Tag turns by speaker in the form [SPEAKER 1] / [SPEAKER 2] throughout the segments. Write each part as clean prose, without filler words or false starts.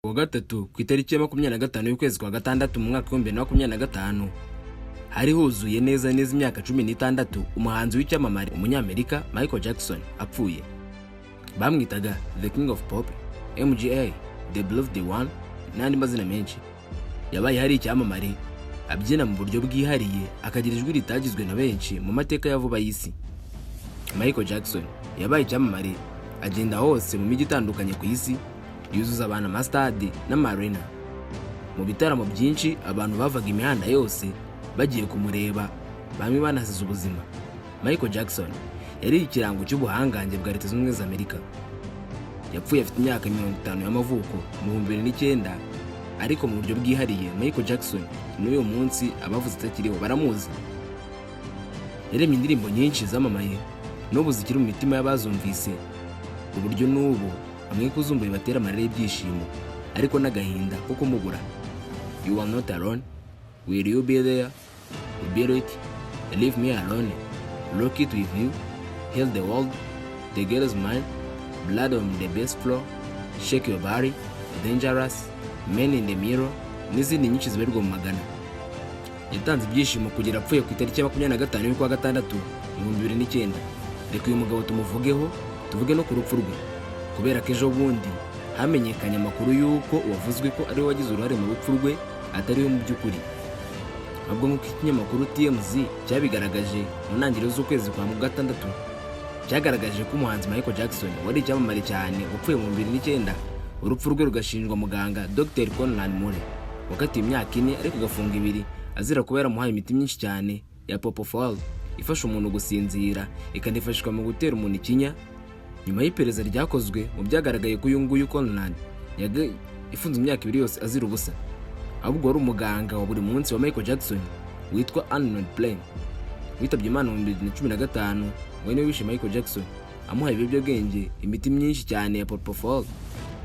[SPEAKER 1] Kuwa gatatu, ku itariki ya 25 y'ukwezi kwa gatandatu mu mwaka wa 2025, hari huzuye neza neza imyaka 16 umuhanzi w'icyamamare, umunyamerika Michael Jackson, apfuye. Bamwitaga The King of Pop, MJA, The Beloved One n'andi mazina menshi. Yabaye hari icyamamare, abyina mu buryo bwihariye, akagira ijwi ritagizwe na benshi mu mateka ya vuba y'isi. Michael Jackson yabaye icyamamare, agenda hose mu mijyi itandukanye ku isi, yuzuza abantu amasitade n'amarena. Mu bitaramo byinshi, abantu bavaga imihanda yose bagiye kumureba, bamwe banasize ubuzima. Michael Jackson yari ikirango cy'ubuhangange bwa Leta Zunze Ubumwe za Amerika. Yapfuye afite imyaka 50 y'amavuko mu 2009, ariko mu buryo bwihariye Michael Jackson n'uyu munsi abavuze atakiriho baramuzi. Yaremye indirimbo nyinshi zamamaye, n'ubu zikiri mu mitima y'abazumvise, ku buryo n'ubu bamwe kuzumva bibatera amarira y'ibyishimo ariko n'agahinda ko kumubura. You Are Not Alone, Will You Be There, Beat It, Leave Me Alone, Rock It With You, Heal the World, The Girl Is Mine, Blood on the Dance Floor, Shake Your Body, Dangerous, Man in the Mirror n'izindi nyinshi zibarirwa mu magana. Yatanze ibyishimo kugera apfuye ku itariki ya 25 y'ukwa gatandatu mu 2009. Reka uyu mugabo tumuvugeho, tuvuge no ku rupfu rwe, kubera ko ejo bundi hamenyekanye amakuru y'uko uwavuzwe ko ariwe wagize uruhare mu rupfu rwe atari we mu by'ukuri. Ahubwo nk'uko ikinyamakuru TMZ cyabigaragaje mu ntangiriro z'ukwezi kwa gatandatu, cyagaragaje ko umuhanzi Michael Jackson wari icyamamare cyane wapfuye mu 2009, urupfu rwe rugashinjwa muganga Dr Conrad Murray, wakatiwe imyaka 4 ariko agafunga 2 azira kuba yaramuhaye imiti myinshi cyane ya propofol ifasha umuntu gusinzira, ikanifashishwa mu gutera umuntu ikinya. Nyuma y'iperereza ryakozwe, mu byagaragaye ko uyu nguyu Conrad ifunze imyaka 2 yose azira ubusa, ahubwo wari umuganga wa buri munsi wa Michael Jackson witwa Arnold Prem, witabye Imana mu 2015, ngo niwe wishe Michael Jackson amuhaye ibiyobyabwenge, imiti myinshi cyane ya propofol,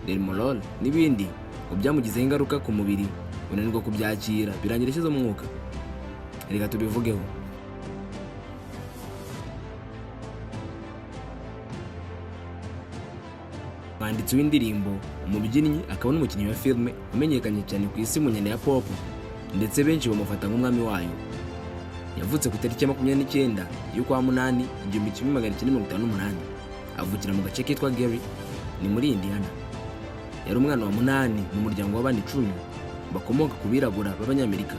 [SPEAKER 1] Demerol n'ibindi, ngo byamugizeho ingaruka ku mubiri, unanirwa kubyakira, birangira ashyize umwuka. Reka tubivugeho. Umwanditsi w'indirimbo, umubyinnyi, akaba n'umukinnyi wa filime wamenyekanye cyane ku isi mu njyana ya pop, ndetse benshi bamufata nk'umwami wayo, yavutse ku itariki ya 29 y'ukwa munani 1958, avukira mu gace kitwa Gary, ni muri Indiana. Yari umwana wa munani mu muryango w'abana 10 bakomoka ku birabura b'Abanyamerika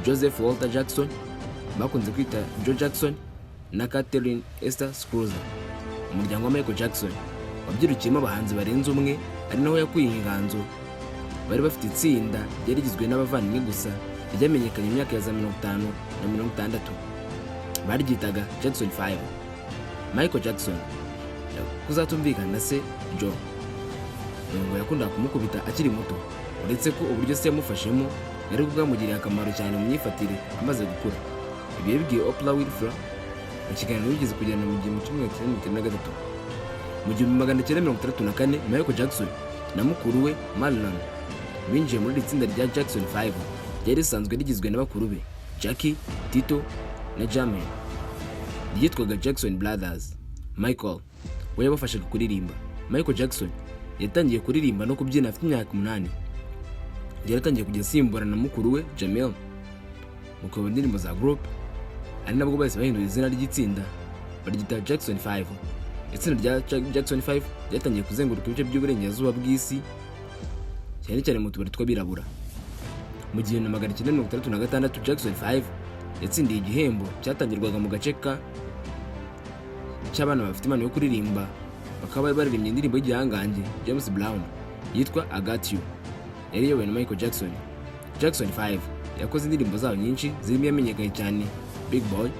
[SPEAKER 1] Joseph Walter Jackson, bakunze kwita Joe Jackson, na Catherine Esther Schroeder. Umuryango wa Michael Jackson wabyirukiyemo abahanzi barenze umwe, ari naho yakuye inganzo. Bari bafite itsinda ryari rigizwe n'abavandimwe gusa, ryamenyekanye mu myaka ya za 50 na 60, baryitaga Jackson 5. Michael Jackson kuzatumvikana na se Joe, ngo yakundaga kumukubita akiri muto, uretse ko uburyo se yamufashemo yari bwamugiriye akamaro cyane mu myifatire amaze gukura. Ibi yabibwiye Oprah Winfrey mu kiganiro yigeze kugirana mu 1993. Mu 1964, Michael Jackson na mukuru we Marlon binjiye muri iri tsinda rya Jackson 5 ryari risanzwe rigizwe na bakuru be Jackie, Tito na Jermaine, ryitwaga Jackson Brothers. Michael we yabafashaga kuririmba. Michael Jackson yatangiye kuririmba no kubyina afite imyaka 8. Yaratangiye kujya asimburana na mukuru we Jermaine mu kuyobora indirimbo za group, ari nabwo bahise bahindura izina ry'itsinda baryita Jackson 5. Itsinda rya Jackson 5 ryatangiye kuzenguruka ibice by'uburengerazuba bw'isi, cyane cyane mu tubari tw'abirabura. Mu 1966, Jackson 5 yatsindiye igihembo cyatangirwaga mu gace ka cy'abana bafite impano yo kuririmba, bakaba bari baririmbye indirimbo y'igihangange James Brown yitwa I Got You, yari iyobowe na Michael Jackson. Jackson 5 yakoze indirimbo zabo nyinshi, zirimo iyamenyekanye cyane Big Boy.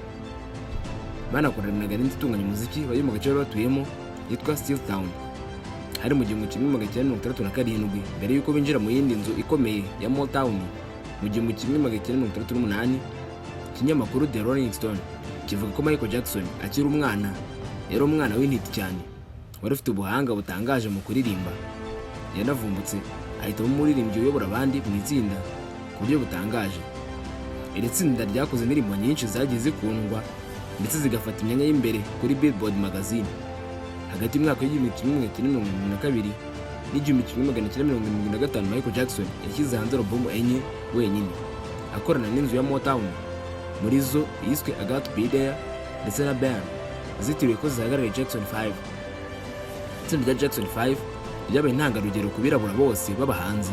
[SPEAKER 1] Banakoranaga n'inzu itunganya umuziki bari mu gace bari batuyemo yitwa Steel Town. Hari mu 1967, mbere y'uko binjira mu yindi nzu ikomeye ya Motown mu 1968. Ikinyamakuru The Rolling Stone kivuga ko Michael Jackson akiri umwana yari umwana w'intiti cyane, wari ufite ubuhanga butangaje mu kuririmba. Yanavumbutse ahita aba umuririmbyi uyobora abandi mu itsinda ku buryo butangaje. Iri tsinda ryakoze indirimbo nyinshi zagiye zikundwa, ndetse zigafata imyanya y'imbere kuri Billboard magazine. Hagati y'umwaka wa 1972 N'1975, Michael Jackson yashyize hanze alubumu enye wenyine akorana n'inzu ya Motown. Muri zo yiswe I Got to Be There ndetse na Ben, zitiriwe ko zihagarariye Jackson 5. Itsinda rya Jackson 5 ryabaye intangarugero ku birabura bose b'abahanzi.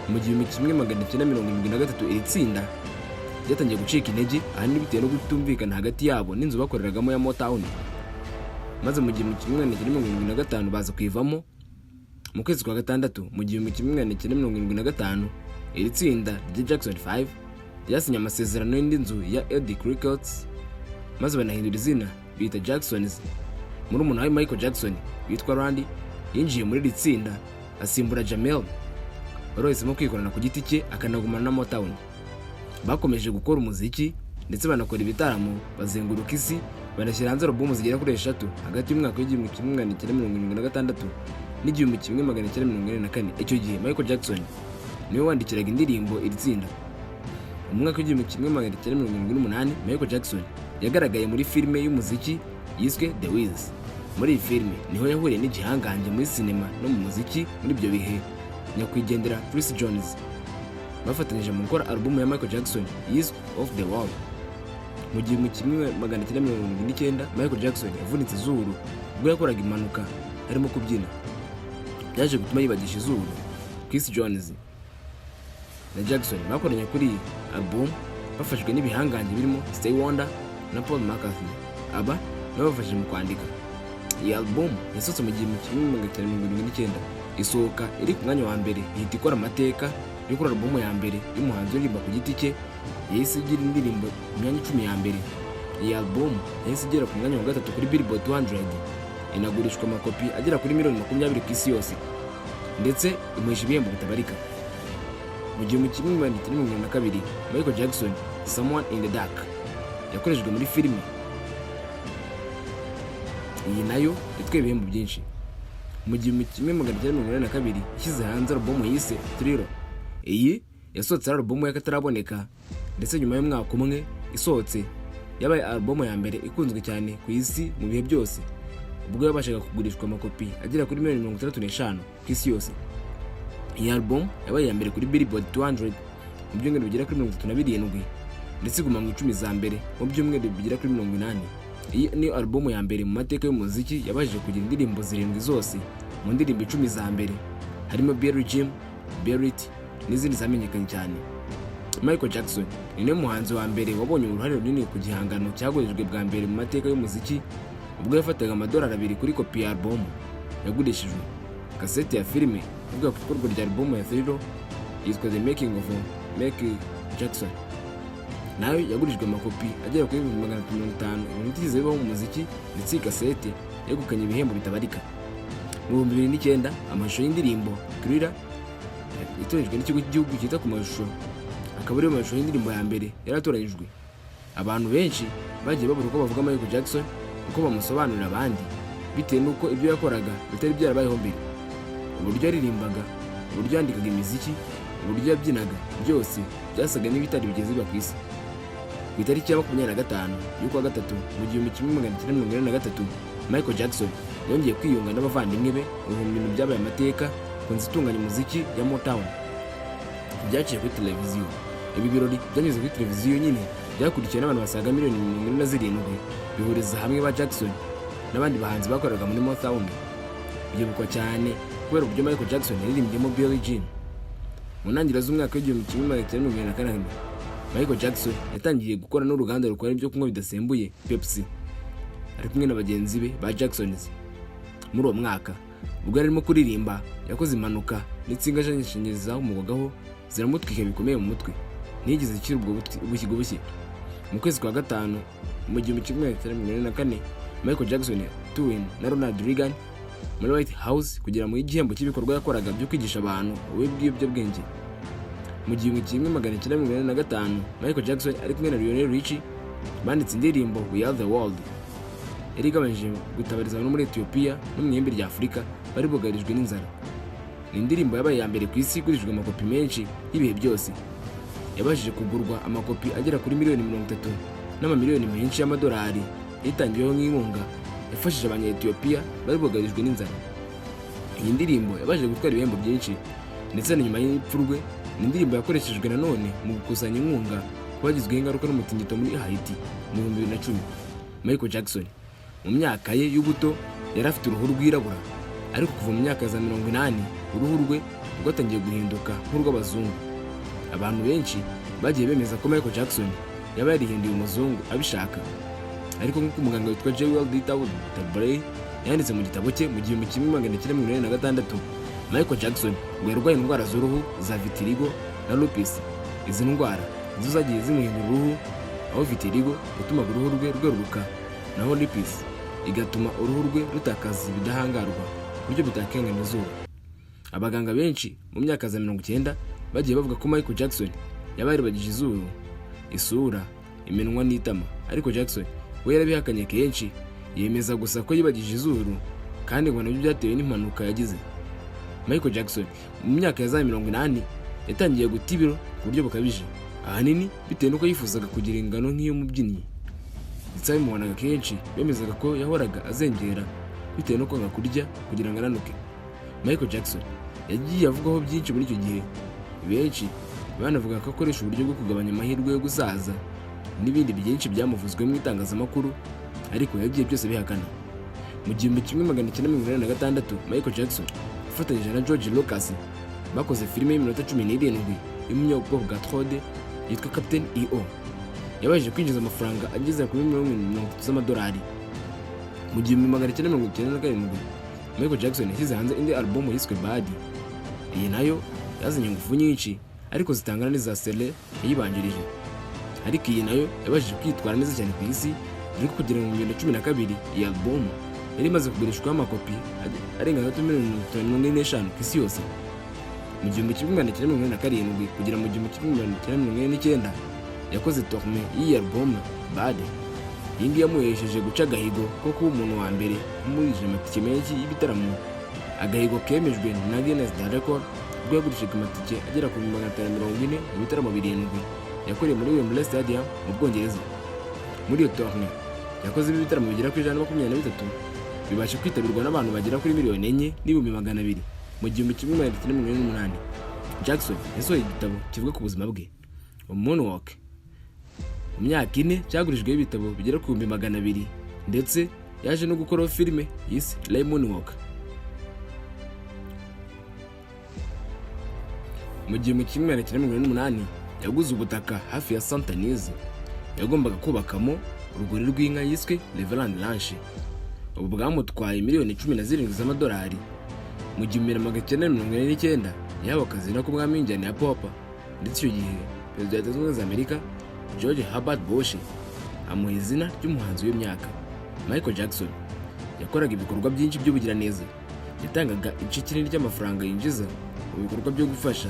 [SPEAKER 1] Mu 1973 iri tsinda ryatangiye gucika intege, ahanini bitewe no kutumvikana hagati yabo n'inzu bakoreragamo ya Motown, maze mu 1975 baza kuyivamo. Mu kwezi kwa gatandatu mu 1975, iri tsinda rya Jackson 5 ryasinye amasezerano y'indi nzu ya Epic Records, maze banahindura izina bita Jacksons. Murumuna we Michael Jackson witwa Randy yinjiye muri iri tsinda asimbura Jermaine wari wahisemo kwikorana ku giti cye akanagumana na Motown. Bakomeje gukora umuziki ndetse banakora ibitaramo, bazenguruka isi, banashyira hanze alubumu zigera kuri eshatu hagati y'umwaka w'1976 n'1984. Icyo gihe Michael Jackson niwe wandikiraga indirimbo iri tsinda. Mu mwaka w'1978, Michael Jackson yagaragaye muri filime y'umuziki yiswe The Wiz. Muri iyi filime niho yahuriye n'igihangange muri sinema no mu muziki muri ibyo bihe, nyakwigendera Quincy Jones. Bafatanyije mu gukora alubumu ya Michael Jackson yiswe Off the Wall. Mu 1979, Michael Jackson yavunitse izuru ubwo yakoraga impanuka arimo kubyina, byaje gutuma yibagisha izuru. Quincy Jones na Jackson bakoranye kuri iyi album bafashwe n'ibihangange birimo Stevie Wonder na Paul McCartney. Aba nabo bafashije mu kwandika. Iyi album yasohotse mu 1979, isohoka iri ku mwanya wa mbere, ihita ikora amateka yo kuri album ya mbere y'umuhanzi uririmba ku giti cye yahise igira indirimbo imyanya 10 ya mbere. Iyi album yahise igera ku mwanya wa gatatu kuri Billboard 200, inagurishwa amakopi agera kuri miliyoni 20 ku isi yose, ndetse imuhesha ibihembo bitabarika. Mu 1972, Michael Jackson Someone in the Dark yakoreshejwe muri filime. Iyi nayo yatwaye ibihembo byinshi. Mu 1982 yashyize hanze alubumu yise Thriller. Iyi yasohotse ari alubumu y'akataraboneka, ndetse nyuma y'umwaka umwe isohotse yabaye alubumu ya mbere ikunzwe cyane ku isi mu bihe byose, ubwo yabashaga kugurishwa amakopi agera kuri miliyoni 65 ku isi yose. Iyi album yabaye iya mbere kuri Billboard 200 mu byumweru bigera kuri 37, ndetse iguma mu 10 za mbere mu byumweru bigera kuri 80. Iyi niyo album ya mbere mu mateka y'umuziki yabashije kugira indirimbo zirindwi zose mu ndirimbo 10 za mbere, harimo Billie Jean, Beat It n'izindi zamenyekanye cyane. Michael Jackson ni niwe muhanzi wa mbere wabonye uruhare runini ku gihangano cyagurishijwe bwa mbere mu mateka y'umuziki, ubwo yafataga amadolari 2 kuri kopi ya album yagurishijwe. Kasete ya filime ivuga ku ikorwa rya album ya Thriller yitwa The Making of Michael Jackson nayo yagurishijwe amakopi agera kuri 350,000, ibintu bitigeze bibaho mu muziki, ndetse iyi kasete yegukanye ibihembo bitabarika. Mu 2009, amashusho y'indirimbo Thriller yatoranyijwe n'ikigo cy'igihugu cyita ku mashusho, akaba ariyo mashusho y'indirimbo ya mbere yaratoranyijwe. Abantu benshi bagiye babura uko bavuga Michael Jackson, uko bamusobanurira abandi, bitewe n'uko ibyo yakoraga bitari byarabayeho mbere. Uburyo yaririmbaga, uburyo yandikaga imiziki, uburyo yabyinaga, byose byasaga n'ibitari bigeze biba ku isi. Ku itariki ya 25 y'ukwa gatatu mu 1983, Michael Jackson yongeye kwiyunga n'abavandimwe be mu bintu byabaye amateka ku nzu itunganya umuziki ya Motown. Byaciye kuri televiziyo. Ibi birori byanyuze kuri televiziyo nyine, byakurikiwe n'abantu basaga miliyoni 47, bihuriza hamwe ba Jackson n'abandi bahanzi bakoreraga muri Motown. Byibukwa cyane kubera uburyo Michael Jackson yaririmbyemo Billie Jean. Mu ntangiriro z'umwaka w'1974, Michael Jackson yatangiye gukora n'uruganda rukora ibyo kunywa bidasembuye Pepsi, ari kumwe na bagenzi be ba Jacksons. Muri uwo mwaka, ubwo yari arimo kuririmba, yakoze impanuka n'insinga z'amashanyarazi zamugwagaho ziramutwika bikomeye mu mutwe, ntiyigeze akira ubwo bushyigo bushye. Mu kwezi kwa gatanu mu 1984, Michael Jackson yatuwe na Ronald Reagan muri White House kugira ngo igihembo cy'ibikorwa yakoraga byo kwigisha abantu ububi bw'ibiyobyabwenge. Mu 1985, Michael Jackson ari kumwe na Lionel Richie banditse indirimbo We Are The World, yari igamije gutabariza abantu muri Ethiopia no mu ihembe rya Afurika bari bugarijwe n'inzara. Ni indirimbo yabaye iya mbere ku isi igurishijwe amakopi menshi y'ibihe byose. Yabashije kugurwa amakopi agera kuri miliyoni 30, n'amamiliyoni menshi y'amadolari yitangiweho nk'inkunga yafashije abanya-Ethiopia bari bugarijwe n'inzara. Iyi ndirimbo yabashije gutwara ibihembo byinshi, ndetse na nyuma y'urupfu rwe ni indirimbo yakoreshejwe nanone mu gukusanya inkunga ku bagizweho ingaruka n'umutingito muri Haiti mu 2010. Michael Jackson mu myaka ye y'ubuto yari afite uruhu rwirabura, ariko kuva mu myaka za 80 uruhu rwe rwatangiye guhinduka nk'urw'abazungu. Abantu benshi bagiye bemeza ko Michael Jackson yaba yarihinduye umuzungu abishaka, ariko nk'uko umuganga witwa Jewel D. Tabrey yanditse mu gitabo cye mu 1986, Michael Jackson ngo yarwaye indwara z'uruhu za vitiligo na lupus. Izi ndwara nizo zagiye zimuhindura uruhu, aho vitiligo yatumaga uruhu rwe rweruruka, naho lupus igatuma uruhu rwe rutakaza ibidahangarwa ku buryo bitakengana izuba. Abaganga benshi mu myaka za 90 bagiye bavuga ko Michael Jackson yaba yaribagije izuru, isura, iminwa n'itama, ariko Jackson we yarabihakanye kenshi, yemeza gusa ko yibagije izuru kandi ngo nabyo byatewe n'impanuka yagize. Michael Jackson mu myaka ya za 80 yatangiye guta ibiro ku buryo bukabije, ahanini bitewe n'uko yifuzaga kugira ingano nk'iy'umubyinnyi, ndetse ababimubonaga kenshi bemezaga ko yahoraga azengera bitewe no kwanga kurya kugira ngo ananuke. Michael Jackson yagiye avugwaho byinshi muri icyo gihe, benshi banavuga ko akoresha uburyo bwo kugabanya amahirwe yo gusaza n'ibindi byinshi byamuvuzwe mu itangazamakuru, ariko yagiye byose bihakana. Mu 1986, Michael Jackson afatanyije na George Lucas bakoze filime y'iminota 17 yo mu bwoko bwa 3D yitwa Captain EO. Yabashije kwinjiza amafaranga ageze kuri miliyoni 30 z'amadolari. Mu 1997, Michael Jackson yashyize hanze indi album yiswe Bad. Iyi nayo yazanye ingufu nyinshi ariko zitangana n'iza Thriller yayibanjirije, ariko iyi nayo yabashije kwitwara neza cyane ku isi, dore ko kugera mu 2012 iyi album yari imaze kugurishwaho amakopi arenga hagati miliyoni 54 ku isi yose. Mu 1987 kugera mu 1949 yakoze tournée y'iyi album Bad. Iyi ngiyi yamuhesheje guca agahigo ko kuba umuntu wa mbere umurije amatike menshi y'ibitaramo, agahigo kemejwe na Guinness Record ubwo yagurishijwe amatike agera ku 540,000 mu bitaramo birindwi yakoreye muri Wembley Stadium mu Bwongereza. Muri iyo tournée yakozemo ibitaramo bigera kuri 123, bibasha kwitabirwa n'abantu bagera kuri miliyoni 4.200,000. Mu 1948, Jackson yasohoye igitabo kivuga ku buzima bwe, Moonwalk. Mu myaka 4 cyagurijweho ibitabo bigera ku 200,000, ndetse yaje no gukoraho filime yise Ray Moonwalk. Mu 1988 yaguze ubutaka hafi ya Santa Ynez yagombaga kubakamo urwuri rw'inka yiswe Reveland Ranch. Ubu bwamutwaye miliyoni 17 z'amadolari. Mu 1949 yahawe akazi no k'umwami w'injyana ya pop, ndetse icyo gihe Perezida wa Leta Zunze Ubumwe za Amerika George Herbert Bush amuha izina ry'umuhanzi w'imyaka. Michael Jackson yakoraga ibikorwa byinshi by'ubugiraneza, yatangaga igice kinini cy'amafaranga yinjiza mu bikorwa byo gufasha,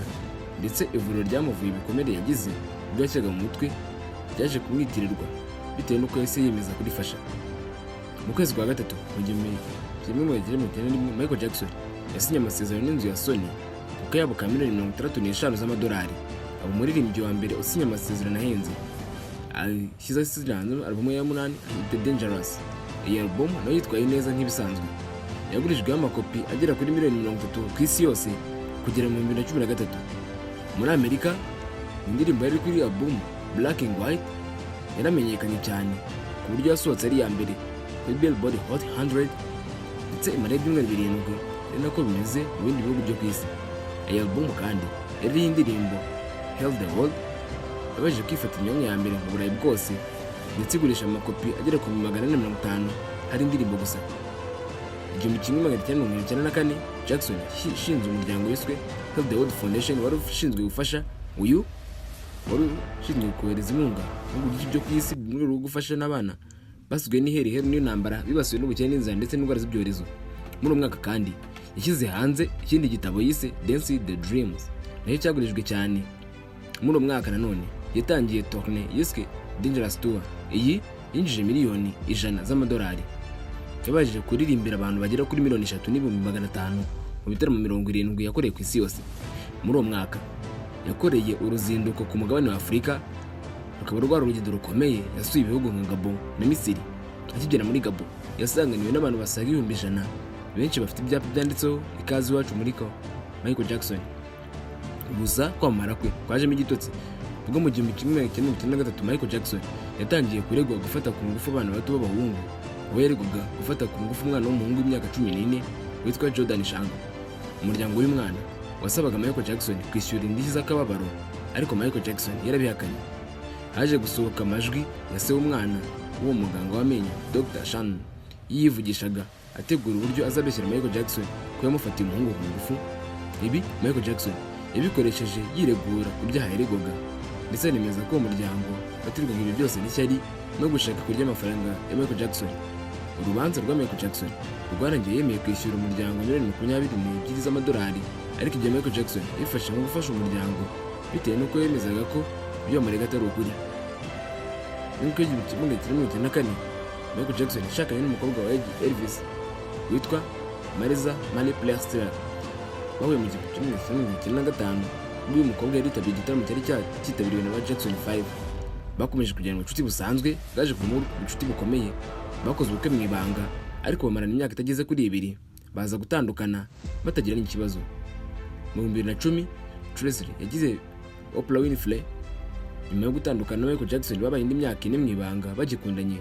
[SPEAKER 1] ndetse ivuriro ryamuvuye ibikomere yagize ubwo yashyiraga mu mutwe ryaje kumwitirirwa bitewe n'uko yahise yiyemeza kurifasha. Mu kwezi kwa gatatu mu 1991, Michael Jackson yasinye amasezerano n'inzu ya Sony ku kayabo ka miliyoni 65 z'amadolari, aba umuririmbyi wa mbere usinya amasezerano ahenze. Ashyize hanze album ya munani The Dangerous. Iyi album nayo yitwaye neza nk'ibisanzwe, yagurijweho amakopi agera kuri miliyoni 30 ku isi yose kugera mu 2013. Muri Amerika, indirimbo yari kuri album Black and White yaramenyekanye cyane ku buryo yasohotse ari iya mbere kuri Billboard Hot 100, ndetse imara ibyumweru 7, ari nako bimeze mu bindi bihugu byo ku isi. Iyi album kandi yari iriho indirimbo Heal the World yabashije kwifata imyanya ya mbere mu Burayi bwose, ndetse igurisha amakopi agera ku 450,000 hari indirimbo gusa. 1994, Jackson yashinze umuryango wiswe Heal the World Foundation, wari ushinzwe gufasha uyu wari ushinzwe kohereza inkunga mu bihugu byinshi byo ku isi mu rwego rwo gufasha n'abana basigaye n'iheruheru n'intambara, bibasiwe n'ubukene n'inzara ndetse n'indwara z'ibyorezo. Muri uwo mwaka kandi yashyize hanze ikindi gitabo yise Dance the Dreams, nacyo cyagurijwe cyane. Muri uwo mwaka nanone yatangiye tournée yiswe Dangerous Tour. Iyi yinjije miliyoni 100 z'amadolari. Yabashije kuririmbira abantu bagera kuri miliyoni 3.500,000 mu bitaramo 70 yakoreye ku isi yose. Muri uwo mwaka yakoreye uruzinduko ku mugabane wa Afurika, rukaba rwari urugendo rukomeye. Yasuye ibihugu nka Gabon na Misiri. Akigera muri Gabon yasanganiwe n'abantu basaga 100,000. Benshi bafite ibyapa byanditseho "Ikaze iwacu muri ko Michael Jackson". Gusa kwamamara kwe kwajemo igitotsi ubwo mu 1993 Michael Jackson yatangiye kuregwa gufata ku ngufu abana bato b'abahungu, aho yaregwaga gufata ku ngufu umwana w'umuhungu w'imyaka 14 witwa Jordan Shango. Umuryango w'uyu mwana wasabaga Michael Jackson kwishyura indishyi z'akababaro, ariko Michael Jackson yarabihakanye. Haje gusohoka amajwi ya se w'umwana w'uwo muganga w'amenyo, Dr Shannon, yivugishaga ategura uburyo azabeshyira Michael Jackson ko yamufatiye umuhungu ku ngufu. Ibi Michael Jackson yabikoresheje yiregura ku byaha yaregwaga, ndetse anemeza ko uwo muryango waterwaga ibyo byose n'ishyari no gushaka kurya amafaranga ya Michael Jackson. Urubanza rwa Michael Jackson rwarangiye yemeye kwishyura umuryango miliyoni 22 z'amadolari, ariko ibyo Michael Jackson yabifashe nko gufasha umuryango bitewe n'uko yemezaga ko ibyo bamurega atari ukuri. Mu mwaka w'1994 Michael Jackson yashakanye n'umukobwa wa Elvis witwa Mariza Marie Presley. Bahuye mu 1995 ubwo uyu mukobwa yari yitabiriye igitaramo cyari cyitabiriwe na ba Jackson 5. Bakomeje kugirana ubucuti busanzwe bwaje kuvamo ubucuti bukomeye. Bakoze ubukwe mu ibanga, ariko bamarana imyaka itageze kuri 2 baza gutandukana batagiranye ikibazo. Mu 2010 Presley yagize Oprah Winfrey. Nyuma yo gutandukana na Michael Jackson, babaye indi myaka 4 mu ibanga bagikundanye.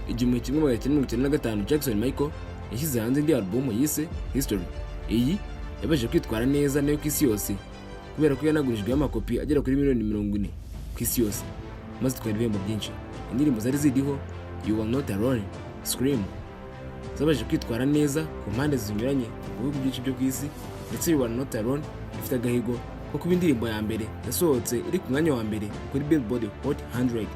[SPEAKER 1] 1995 Jackson Michael yashyize hanze indi album yise History. Iyi yabashije kwitwara neza nayo ku isi yose kubera ko yanagurijweho amakopi agera kuri miliyoni 40 ku isi yose, maze itwara ibihembo byinshi. Indirimbo zari ziriho You Are Not Alone, Scream zabashije kwitwara neza ku mpande zinyuranye mu bihugu byinshi byo ku isi, ndetse You Are Not Alone ifite agahigo ko kuba indirimbo ya mbere yasohotse iri ku mwanya wa mbere kuri Billboard Hot 100.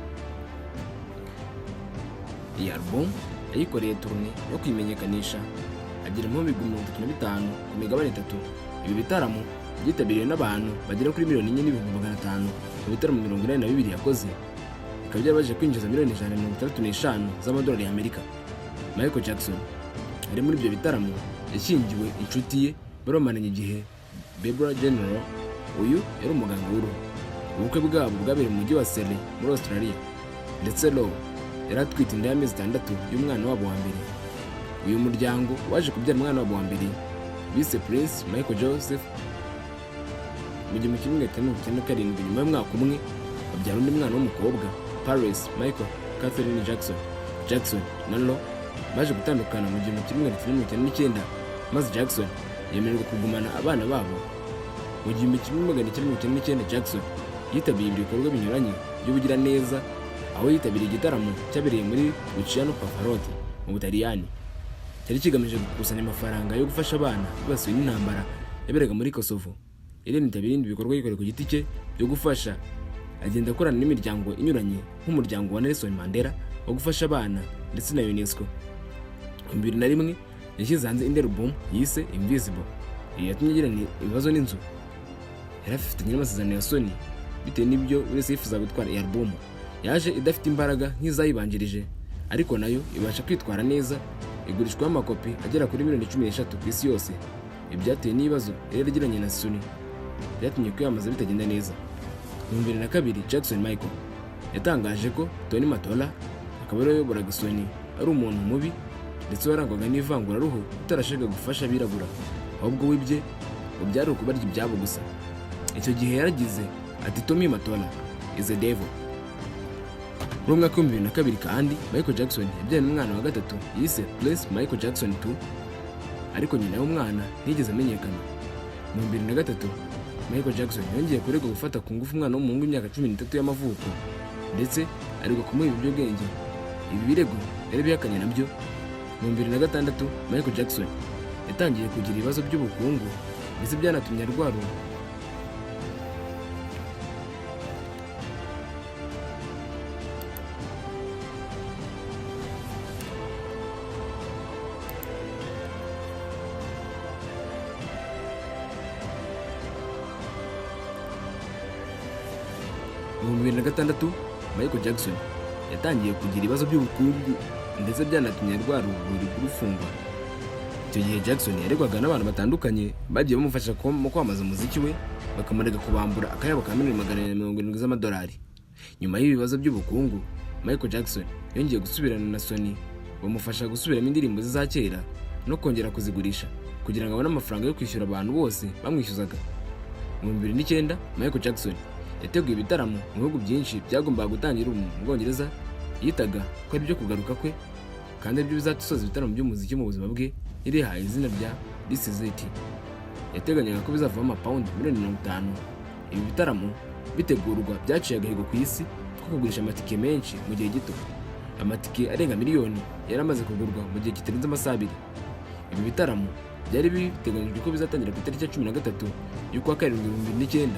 [SPEAKER 1] Iyi album yayikoreye tournée yo kuyimenyekanisha, agera mu 35,000 ku migabane itatu. Ibi bitaramo byitabiriwe n'abantu bagera kuri miliyoni 4,500,000 mu bitaramo 82 yakoze, bikaba byarabashije kwinjiza miliyoni 165 z'amadolari y'Amerika. Michael Jackson ari muri ibyo bitaramo yashyingiwe inshuti ye bari bamaranye igihe, Barbara General. Uyu yari umuganga w'uruhu. Ubukwe bwabo bwabereye mu mujyi wa Sydney muri Australia, ndetse Rowe yari atwite inda y'amezi 6 y'umwana wabo wa mbere. Uyu muryango waje kubyara umwana wabo wa mbere bise Prince Michael Joseph mu 1997. Nyuma y'umwaka umwe babyara undi mwana w'umukobwa, Paris Michael Catherine Jackson. Jackson na Rowe baje gutandukana mu 1999, maze Jackson yemererwa kugumana abana babo. Mu 1999 Jackson yitabiriye ibikorwa binyuranye by'ubugiraneza, aho yitabiriye igitaramo cyabereye muri Luciano Pavarotti mu Butaliyani, cyari kigamije gukusanya amafaranga yo gufasha abana bibasiwe n'intambara yaberaga muri Kosovo. Yari yanitabiriye ibindi bikorwa yikorera ku giti cye byo gufasha, agenda akorana n'imiryango inyuranye nk'umuryango wa Nelson Mandela wo gufasha abana ndetse na UNESCO. Mu 2001 yashyize hanze indi album yise Invisible. Iyi yatumye agirana ibibazo n'inzu yari afitanye n'amasezerano ya Sony bitewe n'ibyo buri wese yifuza gutwara. Iyi album yaje idafite imbaraga nk'izayibanjirije, ariko nayo ibasha kwitwara neza, igurishwaho amakopi agera kuri miliyoni 13 ku isi yose. Ibi byatewe n'ibibazo yari yaragiranye na Sony byatumye kwiyamamaza bitagenda neza. Mu 2002 Jackson Michael yatangaje ko Tommy Mottola, akaba ariwe wayoboraga Sony, ari umuntu mubi ndetse warangwaga n'ivanguraruhu, utarashakaga gufasha abirabura, ahubwo wibye ngo byari ukubarya ibyabo gusa. Icyo gihe yaragize ati: "Tommy Mottola is a devil." Muri umwaka w'2002 kandi Michael Jackson yabyaye n'umwana wa gatatu yise Prince Michael Jackson 2, ariko nyina w'umwana ntiyigeze amenyekana. Mu 2003 Michael Jackson yongeye kuregwa gufata ku ngufu umwana w'umuhungu w'imyaka 13 y'amavuko, ndetse aregwa kumuha ibiyobyabwenge. Ibi birego yari bihakanye nabyo. Mu 2006 Michael Jackson yatangiye kugira ibibazo by'ubukungu, ndetse byanatumye arwara. Mu 2006 Michael Jackson yatangiye kugira ibibazo by'ubukungu, ndetse byanatumye arwara uburiri bw'urufungwa. Icyo gihe Jackson yaregwaga n'abantu batandukanye bagiye bamufasha mu kwamamaza umuziki we, bakamurega kubambura akayabo ka miliyoni 470 z'amadolari. Nyuma y'ibi bibazo by'ubukungu, Michael Jackson yongeye gusubirana na Sony, bamufasha gusubiramo indirimbo ze za kera. no kongera kuzigurisha kugira ngo abone amafaranga yo kwishyura abantu bose bamwishyuzaga. Mu 2009, Michael Jackson yateguye ibitaramo mu bihugu byinshi byagombaga gutangira ubu mu Bwongereza. Yitaga ko ari byo kugaruka kwe kandi aribyo bizatusoza ibitaramo by'umuziki mu buzima bwe. Yarihaye izina rya This Is It. Yateganyaga ko bizavamo amapawundi miliyoni 50. Ibi bitaramo bitegurwa byaciye agahigo ku isi ko kugurisha amatike menshi mu gihe gito. Amatike arenga miliyoni yari amaze kugurwa mu gihe kitarenze amasaha 2. Ibi bitaramo byari biteganyijwe ko bizatangira ku itariki ya 13 y'ukwa karindwi 2009,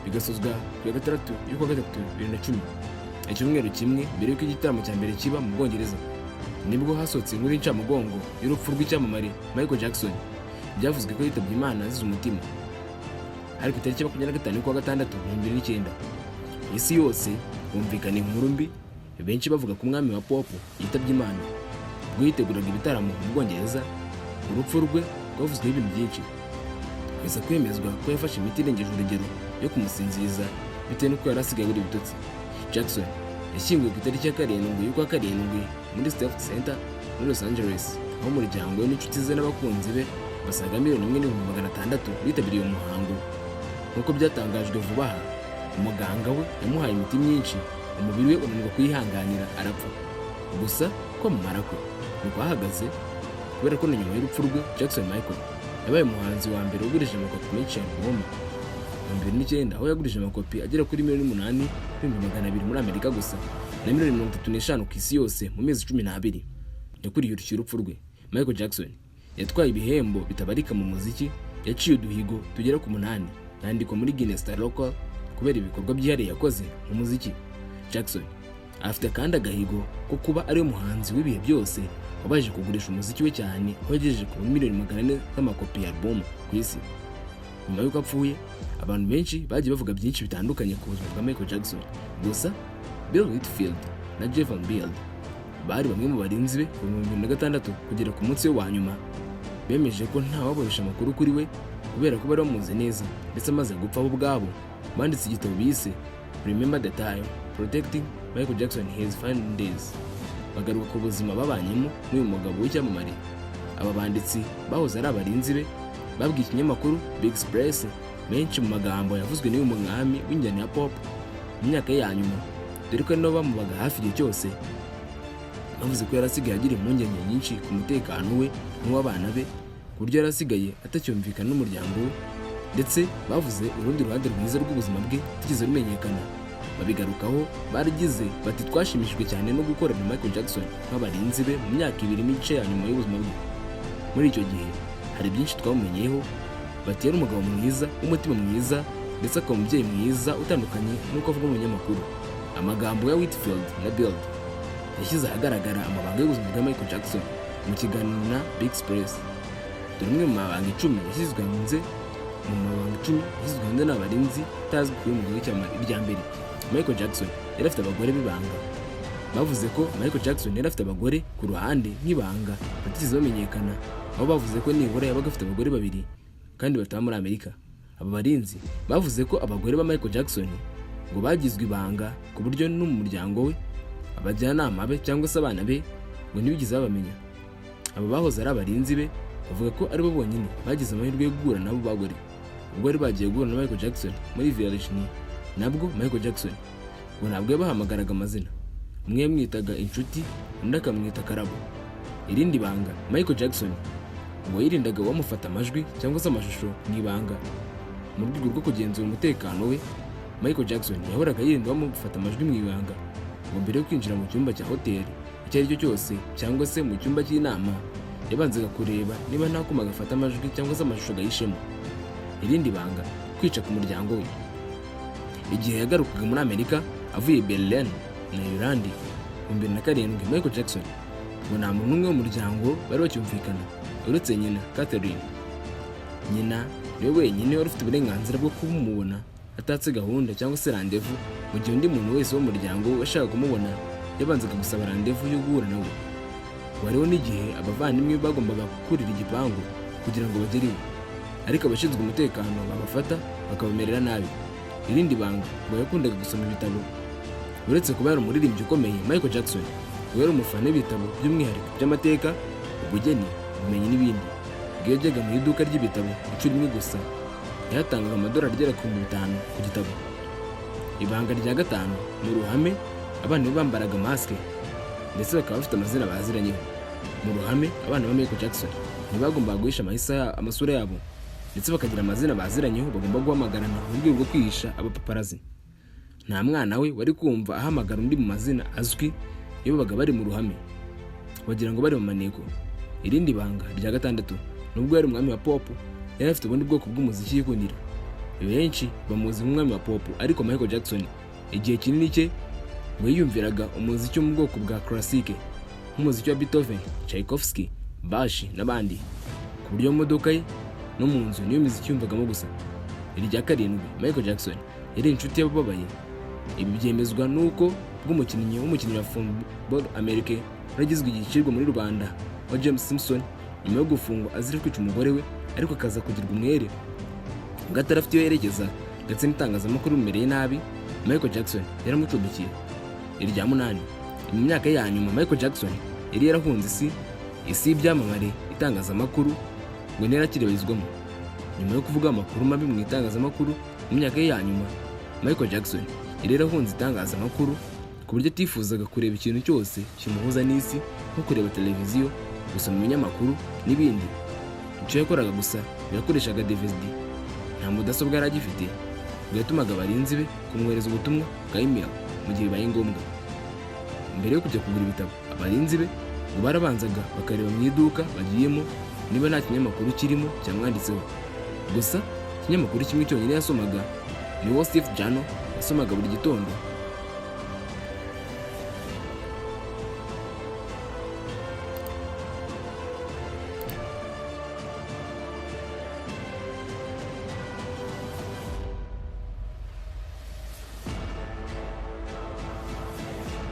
[SPEAKER 1] bigasozwa ku ya 6 y'ukwa gatatu 2010, icyumweru kimwe mbere y'uko igitaramo cya mbere kiba mu Bwongereza. Nibwo hasohotse inkuru y'incamugongo y'urupfu rw'icyamamare Michael Jackson. Byavuzwe ko yitabye Imana azize umutima. Hari ku itariki 25 y'ukwa gatandatu 2009. Isi yose humvikana inkuru mbi, benshi bavuga ko umwami wa pop yitabye Imana ubwo yiteguraga ibitaramo mu Bwongereza. Urupfu rwe rwavuzweho ibintu byinshi, biza kwemezwa ko yafashe imiti irengeje urugero yo kumusinziriza bitewe n'uko yari asigaye abura ibitotsi. Jackson yashyinguwe ku itariki ya 7 y'ukwa karindwi muri Staples Center muri Los Angeles, aho umuryango we n'inshuti ze n'abakunzi be basaga 1,600,000 bitabiriye uwo muhango. Nk'uko byatangajwe vuba aha, umuganga we yamuhaye imiti myinshi, umubiri we unanirwa kuyihanganira, arapfa. Gusa kwamamara kwe ntikwahagaze, kubera ko na nyuma y'urupfu rwe, Jackson Michael yabaye umuhanzi wa mbere ugurishije amakopi menshi ya album mu 2009, aho yagurishije amakopi agera kuri 8,200,000 muri Amerika gusa na miliyoni 35 ku isi yose mu mezi 12 yakuriye urupfu rwe. Michael Jackson yatwaye ibihembo bitabarika mu muziki, yaciye uduhigo tugera ku munani, yandikwa muri Guinness Record kubera ibikorwa byihariye yakoze mu muziki. Jackson afite kandi agahigo ko kuba ariwe muhanzi w'ibihe byose wabashije kugurisha umuziki we cyane, aho yagejeje ku miliyoni 400 z'amakopi ya album ku isi. Nyuma y'uko apfuye, abantu benshi bagiye bavuga byinshi bitandukanye ku buzima bwa Michael Jackson. Gusa Bill Whitfield na Jeff Beard bari bamwe mu barinzi be kuva mu 2006 kugera ku munsi we wa nyuma, bemeje ko nta wabarisha amakuru kuri we kubera ko bari bamuzi neza. Ndetse amaze gupfa, bo ubwabo banditse igitabo bise Remember the Time: Protecting Michael Jackson His Final Days, bagaruka ku buzima babanyemo n'uyu mugabo w'icyamamare. Aba banditsi bahoze ari abarinzi be babwiye ikinyamakuru Big Express menshi mu magambo yavuzwe n'uyu mwami w'injyana ya pop mu myaka ye ya nyuma, dore ko ari nabo bamubaga hafi igihe cyose. Bavuze ko yari asigaye agira impungenge nyinshi ku mutekano we n'uw'abana be, ku buryo yari asigaye atacyumvikana n'umuryango we. Ndetse bavuze urundi ruhande rwiza rw'ubuzima bwe rutigeze rumenyekana, babigarukaho. Baragize bati: "Twashimishijwe cyane no gukorana na Michael Jackson nk'abarinzi be mu myaka ibiri n'igice ya nyuma y'ubuzima bwe. Muri icyo gihe hari byinshi twamumenyeho." Bati: "Yari umugabo mwiza w'umutima mwiza, ndetse akaba umubyeyi mwiza utandukanye n'uko avuga mu binyamakuru." Amagambo ya Whitfield na Beard yashyize ahagaragara amabanga y'ubuzima bwa Michael Jackson mu kiganiro na Big Express. Dore umwe mu mabanga 10 yashyizwe hanze. Mu mabanga 10 yashyizwe hanze n'abarinzi utazwi kuri uyu mugabo w'icyamamare: irya mbere, Michael Jackson yari afite abagore b'ibanga. Bavuze ko Michael Jackson yari afite abagore ku ruhande nk'ibanga batigeze bamenyekana, aho bavuze ko nibura yabaga afite abagore babiri kandi bataba muri Amerika. Aba barinzi bavuze ko abagore ba Michael Jackson ngo bagizwe ibanga, ku buryo no mu muryango we, abajyanama be cyangwa se abana be ngo ntibigeze babamenya. Aba bahoze ari abarinzi be bavuga ko aribo bonyine bagize amahirwe yo guhura nabo bagore ubwo bari bagiye guhura na Michael Jackson muri Virginia. Nabwo Michael Jackson ngo ntabwo yabahamagaraga amazina, umwe yamwitaga inshuti, undi akamwita Karabo. Irindi banga, Michael Jackson ngo yirindaga uwamufata amajwi cyangwa se amashusho mu ibanga. Mu rwego rwo kugenzura umutekano we, Michael Jackson yahoraga yirinda uwamufata amajwi mu ibanga. Ngo mbere yo kwinjira mu cyumba cya hoteli icyo ari cyo cyose cyangwa se mu cyumba cy'inama, yabanzaga kureba niba nta kuma gafata amajwi cyangwa se amashusho gahishemo. Irindi banga, kwica ku muryango we. Igihe yagarukaga muri Amerika avuye Berlin na Yolandi mu 2007, Michael Jackson ngo nta muntu n'umwe w'umuryango bari bacyumvikana uretse nyina Catherine. Nyina niwe wenyine wari ufite uburenganzira bwo kumubona atatse gahunda cyangwa se randevu, mu gihe undi muntu wese wo mu muryango we washakaga kumubona yabanzaga gusaba randevu yo guhura nawe. Hariho n'igihe abavandimwe bagombaga kurira igipangu kugira ngo bagere iwe, ariko abashinzwe umutekano babafata bakabamerera nabi. Irindi banga, ngo yakundaga gusoma ibitabo. Uretse kuba yari umuririmbyi ukomeye, Michael Jackson ngo yari umufana w'ibitabo, by'umwihariko by'amateka, ubugeni. ubumenyi n'ibindi. Ubwo yajyaga mu iduka ry'ibitabo inshuro imwe gusa, yahatangaga amadolari agera ku 5000 ku gitabo. Ibanga rya gatanu: mu ruhame abana be bambaraga masike ndetse bakaba bafite amazina baziranyeho. Mu ruhame abana ba Michael Jackson ntibagombaga guhisha amasura yabo, ndetse bakagira amazina baziranyeho bagomba guhamagarana mu rwego rwo kwihisha abapaparazzi. Nta mwana we wari kumva ahamagara undi mu mazina azwi iyo babaga bari mu ruhame, wagira ngo bari mu maneko. Irindi banga rya gatandatu: nubwo yari umwami wa pop, yari afite ubundi bwoko bw'umuziki yikundira. Benshi bamuzi nk'umwami wa pop, ariko Michael Jackson igihe kinini cye ngo yiyumviraga umuziki wo mu bwoko bwa classique, nk'umuziki wa Beethoven, Tchaikovsky, Bach n'abandi, ku buryo mu modoka ye no mu nzu niyo miziki yumvagamo gusa. Irya karindwi: Michael Jackson yari inshuti y'abababaye. Ibi byemezwa n'uko bw'umukinnyi w'umukinnyi wa football americain waragizwe igicibwa muri rubanda wa James Simpson, nyuma yo gufungwa azira kwica umugore we ariko akaza kugirwa umwere, ubwo atari afite iyo yerekeza ndetse n'itangazamakuru rimumereye nabi, Michael Jackson yaramucumbikiye. Irya munani: mu myaka ye ya nyuma Michael Jackson yari yarahunze isi y'ibyamamare, itangazamakuru ngo ntiyarakirebarizwamo. Nyuma yo kuvuga amakuru mabi mu itangazamakuru mu myaka ye ya nyuma, Michael Jackson yari yarahunze itangazamakuru ku buryo atifuzaga kureba ikintu cyose kimuhuza n'isi, nko kureba televiziyo, gusoma ibinyamakuru n'ibindi. Icyo yakoraga gusa, yakoreshaga DVD. Nta mudasobwa yari agifite, ngo yatumaga abarinzi be kumwohereza ubutumwa bwa email mu gihe bibaye ngombwa. Mbere yo kujya kugura ibitabo, abarinzi be ngo barabanzaga bakareba mu iduka bagiyemo niba nta kinyamakuru kirimo cyamwanditseho. Gusa ikinyamakuru kimwe cyonyine yasomaga ni Wall Street Journal, yasomaga buri gitondo.